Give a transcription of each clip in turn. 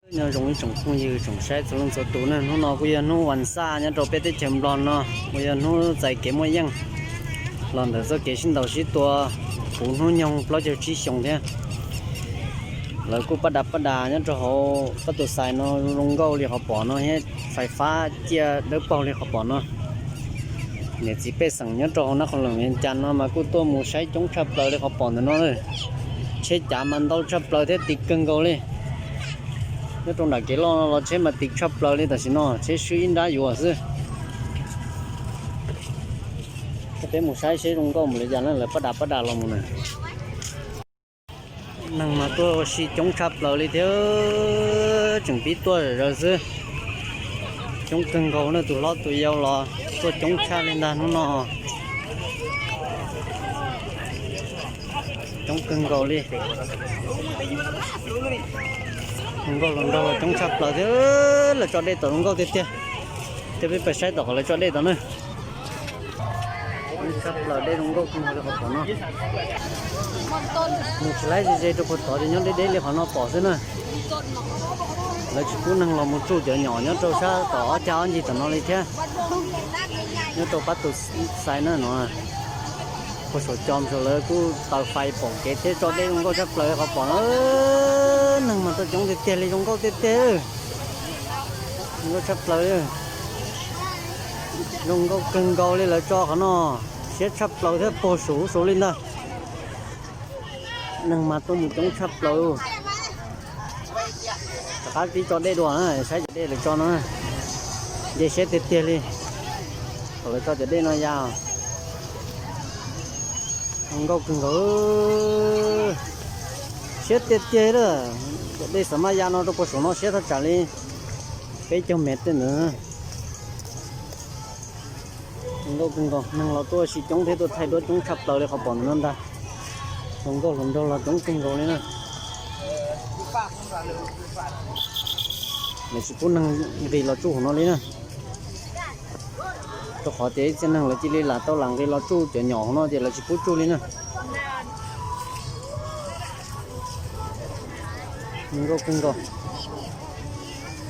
Nyob zoo ib tsoom phooj ywg tsoom saib txhua leej txhua tus na, hnub no kuj yog hnub vas xaj nyob rau peb teb chaws Nplog no, kuj yog hnub txais kev muaj yeej los ntawm txoj kev sib ntaus sib tua puv hnub nyoog plaub caug tsib xyoos thiab. Lawv kuj pab da pab da nyob rau hauv pab tus xais no zoo nkauj li qhov pom no thiab, fais fab ciaj dawb paug li qhov pom no. Niam txiv pej xeem nyob rau hauv Nab Qhoos Loos Vias Cas no mas kuj tuaj mus saib coob tshaj plaws li qhov pom ntawm no. Tsheb cav mas ntau tshaj plaws thiab tiv kawg nkaus li. Nyob rau nram kev loj no los tsheb mas tiv tshaj plaws li, tam sim no tsheb swb ib nrab yuav xwb. Peb mus saib seb zoo nkauj mus li cas na, lawv pab da pab da los mus na. Neeg mas tuaj ua si coob tshaj plaws li thiab, tseem pib tuaj zom zaws xwb. Coob kawg nkaus na, tus hlob tus yau los tuaj coob tshaj li ntag hnub no. Coob kawg nkaus li. Hluas nkauj hluas nraug los coob tshaj plaws thiab, lawv tso dej tom zoo nkauj tiag tiag. Thiab peb pais saib tom qhov lawv tso dej tod na. Tshaj plaws, dej zoo nkauj kawg nkaus li qhov pom no. Mus tsis laib ze ze rau puag tod ces nyob deb deb li qhov no pom xwb na. Lawv tsis pub neeg los mus tsuj cov nyom nyob rau sab tom ob cag ob ncig tom no li thiab. Nyob rau pab tus xais na no, puag saum cos saum lawv kuj taws fais pom kev thiab tso dej zoo nkauj tshaj plaws li qhov pom na. Neeg mas tuaj coob tiag tiag li, zoo nkauj tiag tiag. Zoo nkauj tshaj plaws li. Zoo nkauj kawg nkaus li lawv tso qhov no, siab tshaj plaws thiab puag saum saud li ntag. Neeg mas tuaj mus coob tshaj plaws. Rov qab pib tso dej dua na, saib cov dej lawv tso no, nce siab tiag tiag li. Thaum lawv tso cov dej no ya, zoo nkauj kawg nkaus, siab tiag tiag li. Cov dej xav maj ya no rau puag saum no siab thaj tsam li peb caug mev tej ntawd. Zoo nkauj kawg nkaus, neeg los tuaj ua si coob thiab tuaj thaij duab coob tshaj plaws li qhov pom ntawm no ntag. Hluas nkauj hluas nraug los coob kawg nkaus li na. Lawv tsis pub neeg nqis los tsuj hauv no li na, rau qhov tias ib txhia neeg lawv cia li lam tau lam nqis los tsuj cov nyom hauv no ces lawv tsis pub tsuj li na. Zoo nkauj kawg nkaus.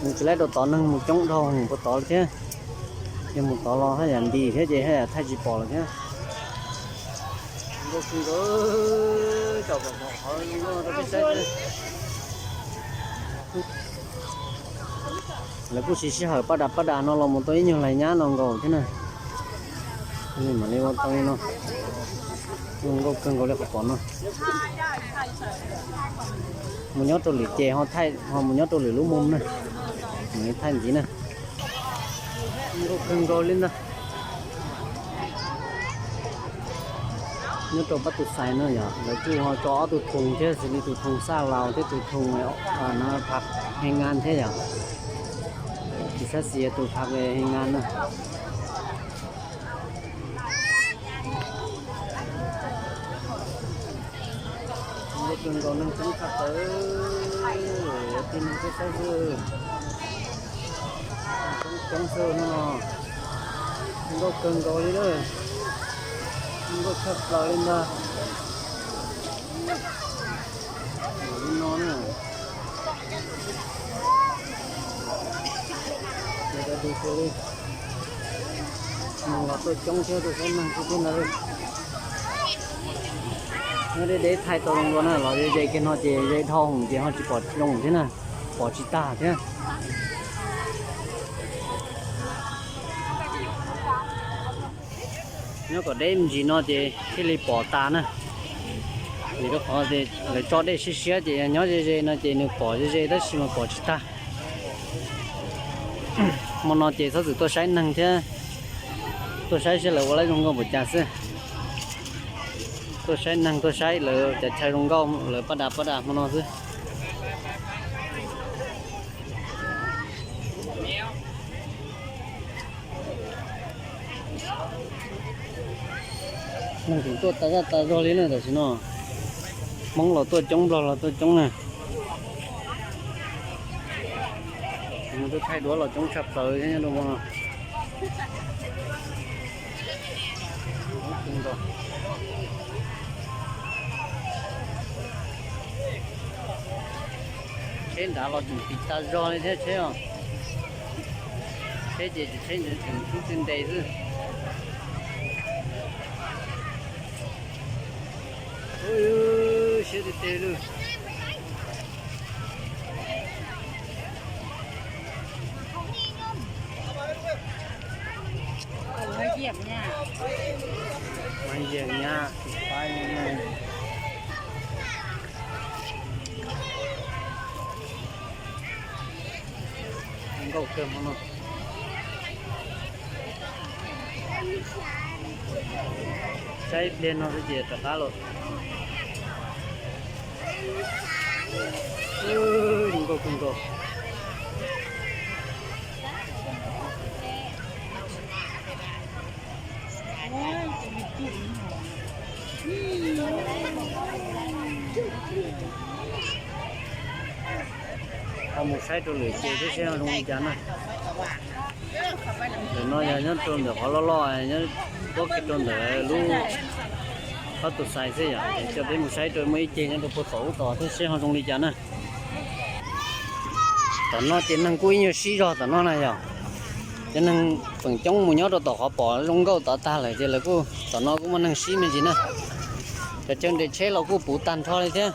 Mus tsis laib rau tod, neeg mus coob dhau mus puag tod thiab. Yog mus tod los haj yam ntis thiab ces haj yam thaij tsis pom lawm thiab. Zoo nkauj kawg nkaus, tsom kom pom qhov zoo nkauj rau peb saib xwb. Lawv kuj siv sij hawm pab da pab da no los mus tau ib nyuag lais nyab no nkaus thiab na. Mam li ua tau li no. Zoo nkauj kawg nkaus li qhov pom no. Mus nyob rau lwm ces ho thaij, ho mus nyob rau lwm lub mus na. Mam li thaij ntxiv na. Zoo nkauj kawg nkaus li ntag. Nyob rau pab tus xais no yom, lawv kuj ho tso ob tug thoos thiab, xws li tus thoos xaj laus thiab tus thoos no phav he ngas thiab yom. Tus sab xis yog tus phav he ngas na. Zoo nkauj kawg nkaus, neeg coob tshaj plaws, tib neeg saib saib xwb. Coob xwb no, zoo nkauj kawg nkaus li na, zoo nkauj tshaj plaws li ntag. Li no na, li los tuaj coob thiab tuaj saib neeg xwb thiab ntag. Nyob deb deb thaij tau zoo dua na, los ze ze kiag no ces ze dhau ces ho tsis pom zoo thiab na, pom tsis tag thiab. Nyob kom deb me ntsis no ces thiaj li pom tas na. Vim rau qhov lawv tso dej siab siab ces yog nyob ze ze no ces nws pom ze ze tab sis mas pom tsis tag. Hmo no ces txhob txwm tuaj saib neeg thiab, tuaj saib saib lawv ua lawv zoo nkauj npaum cas xwb. Tuaj saib neeg, tuaj saib lawv cov chaw zoo nkauj, lawv pab da pab da hmo no xwb. Neeg tseem tuaj tas zaj tas zog li na tam sim no. Hmoob los tuaj coob, Nplog los tuaj coob na. Tuaj thaij duab los coob tshaj plaws thiab nyob rau hmo no. Tsheb nrad los tseem tiv tas zog li thiab tsheb os. Tsheb ces tsheb nrad tseem tub tw ntes xwb. Siab tiag tiag li. Nkauj kawg hmo no. Saib ib pliag no xwb ces rov qab lawm. Zoo nkauj kawg nkaus. Ho mus saib rau lwm ces thiab seb zoo li cas na. Ntawm no yog nyob rau ntawm qhov loj loj, nyob pob kiag rau ntawm lub qab tus xais xwb yom. Coj peb mus saib rau muaj ib ceg nyob rau puag tom ub tod thiab seb ho zoo li cas na. Tom no ces neeg kuj ib nyuag sib zog tom no na yom. Cov neeg feem coob mus nyob rau tom qhov pom zoo nkauj tod tag lawm ces lawv kuj, tom no kuj muaj neeg sib me ntsis na. Cov chaw nres tsheb los kuj puv tag nrho li thiab.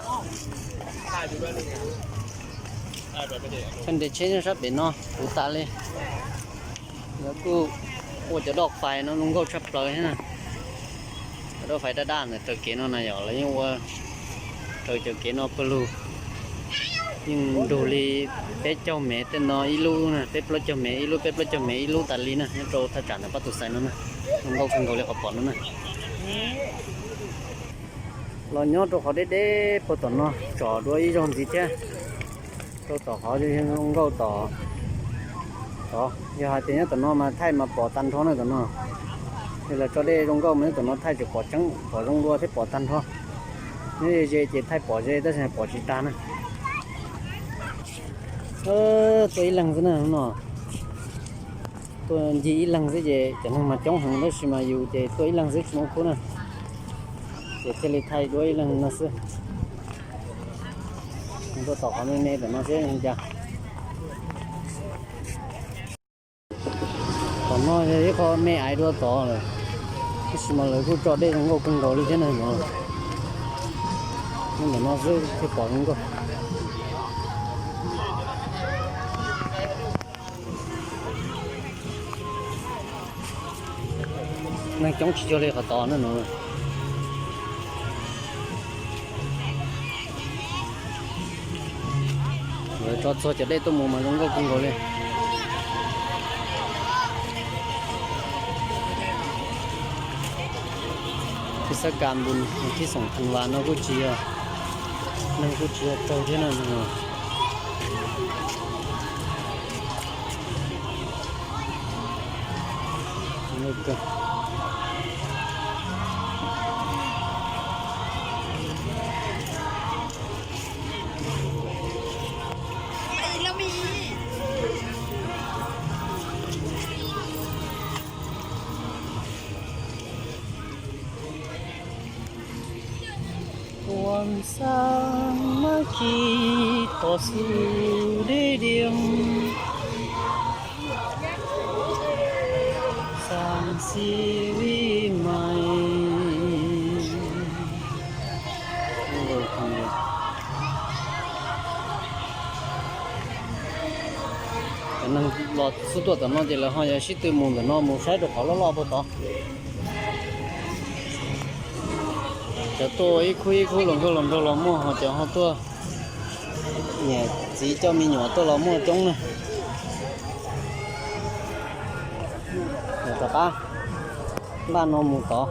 Chaw nres tsheb nyob sab pem no puv tas li. Lawv kuj ua cov doj fais no zoo nkauj tshaj plaws thiab na. Cov doj fais daj daj ntawm raws kev no na yom, lawv yeej ua raws cov kev no pawg lug. Yeej nrug li peb caug mev tej no ib lub na, peb plaub caug mev ib lub, peb plaub caug mev ib lub tas li na, nyob rau thaj tsam ntawm pab tus xais no na. Zoo nkauj kawg nkaus li qhov pom no na. Los nyob rau qhov deb deb puag tom no tsom dua ib zaug ntxiv thiab. Rau tom qhov zoo nkauj tom, tom, yog hais tias nyob tom no mas thaij mas pom tag nrho na tom no. Yog los tso dej zoo nkauj mas nyob tom no thaij tseem pom tseeb, pom zoo dua thiab pom tag nrho. Nyob ze ze ces thaij pom ze tab sis pom tsis tag na. Tuaj ib leeg xwb na no. Tuaj ncig ib leeg xwb ces cov neeg mas coob heev tab sis mas yus ces tuaj ib leeg xwb tsis muaj khub na. Ces thiaj li thaij dua ib leeg no xwb. Tuaj tom qhov me me tom no seb li cas. Tom no yog ib qho me aiv dua tod lawm, tab sis mas lawv kuj tso dej zoo nkauj kawg nkaus li thiab na no. Ntawm no xwb thiaj pom zoo nkauj. Neeg coob tsis cuag li qhov tod na no. Lawv tso txhua cov dej tuaj mus mas zoo nkauj kawg nkaus li. Phij xab kas npus thib xoom thas vas no kuj tsis yog, neeg kuj tsis yog tsawg thiab na. Tuam xaam mab kis tom xub deb diam, xaam xib vib mais. Cov neeg los xub tuaj tom no ces lawv ho yuav sib tw mus ntawm no mus saib rau qhov loj loj puag tod. Cov tuaj ib khub ib khub los nkauj los nraug los muaj, ho cov ho tuaj niam txiv coj me nyuam tuaj los muaj coob na. Rov qab npaj no mus tod.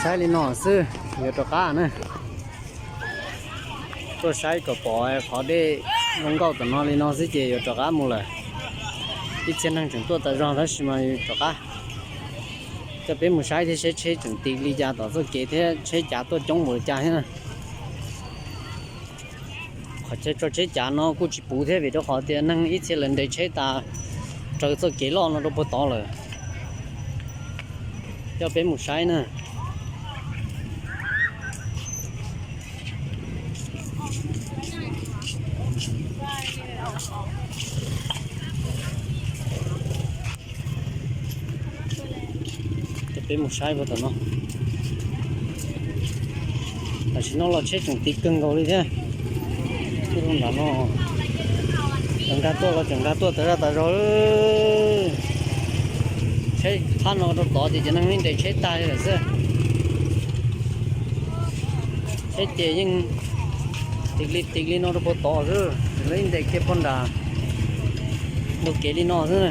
Saib li no xwb yuav rov qab na. Tuaj saib kom pom qhov dej zoo nkauj tom no li no xwb ces yuav rov qab mus lawm. Ib txhia neeg tseem tuaj tas zog tab sis mas yuav rov qab. Coj peb mus saib thiab seb tsheb tseem tiv li cas tom txoj kev thiab tsheb cav tuaj coob npaum li cas thiab na. Qhov chaw tso tsheb cav no kuj tsis puv thiab vim rau qhov tias neeg ib txhia lawv ntes tsheb tas raws txoj kev loj no rau puag tod lawm. Coj peb mus saib na. Coj peb mus saib puag tom no. Tam sim no los tsheb tseem tiv kawg nkaus li thiab. Nram no nkag tuaj los tseem nkag tuaj tas zaj tas zog. Tsheb phab no rau tod ces cov neeg ntes tsheb tag li lawm xwb. Tsheb ces yeej tiv li tiv li no rau puag tod xwb, lawv ntes kiag puag nram ntug kev li no xwb.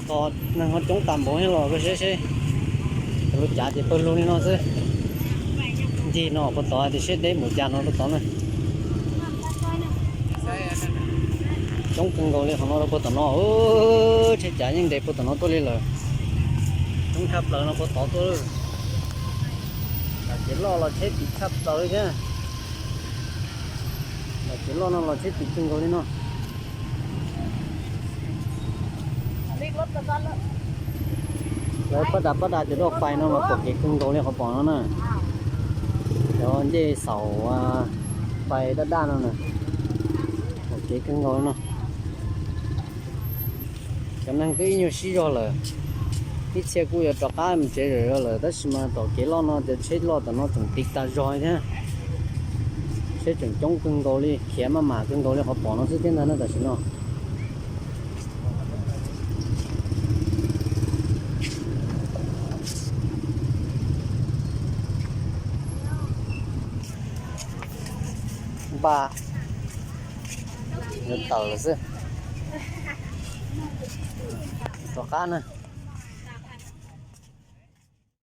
Tod neeg ho coob tas npaum li los koj saib seb, lub cav ces pawg lug li no xwb. Ncig no puag tod tias seb deb npaum cas no rau tod na. Coob kawg nkaus li qhov no rau puag tom no. Tsheb cav yeej ntes puag tom no tuaj li lawm. Coob tshaj plaws no puag tod tuaj. Tam kev loj los tsheb tiv tshaj plaws li thiab. Tam kev loj no los tsheb tiv kawg nkaus li no. Lawv pab da pab da cov roj fais no mas pom kev kawg nkaus li qhov pom no na. Cov ncej xaum fais daj daj no na, pom kev kawg nkaus li no. Cov neeg twb ib nyuag sib zog lawm, ib txhia kuj yuav rov qab mus tsev zom zaws lawm tab sis mas tom kev loj no cov tsheb loj tom no tseem tiv tas zog thiab. Tsheb tseem coob kawg nkaus li, khiav maj mam kawg nkaus li qhov pom no xwb thiab ntag na tam sim no. Npaj yuav tawm lawm xwb. Rov qab na.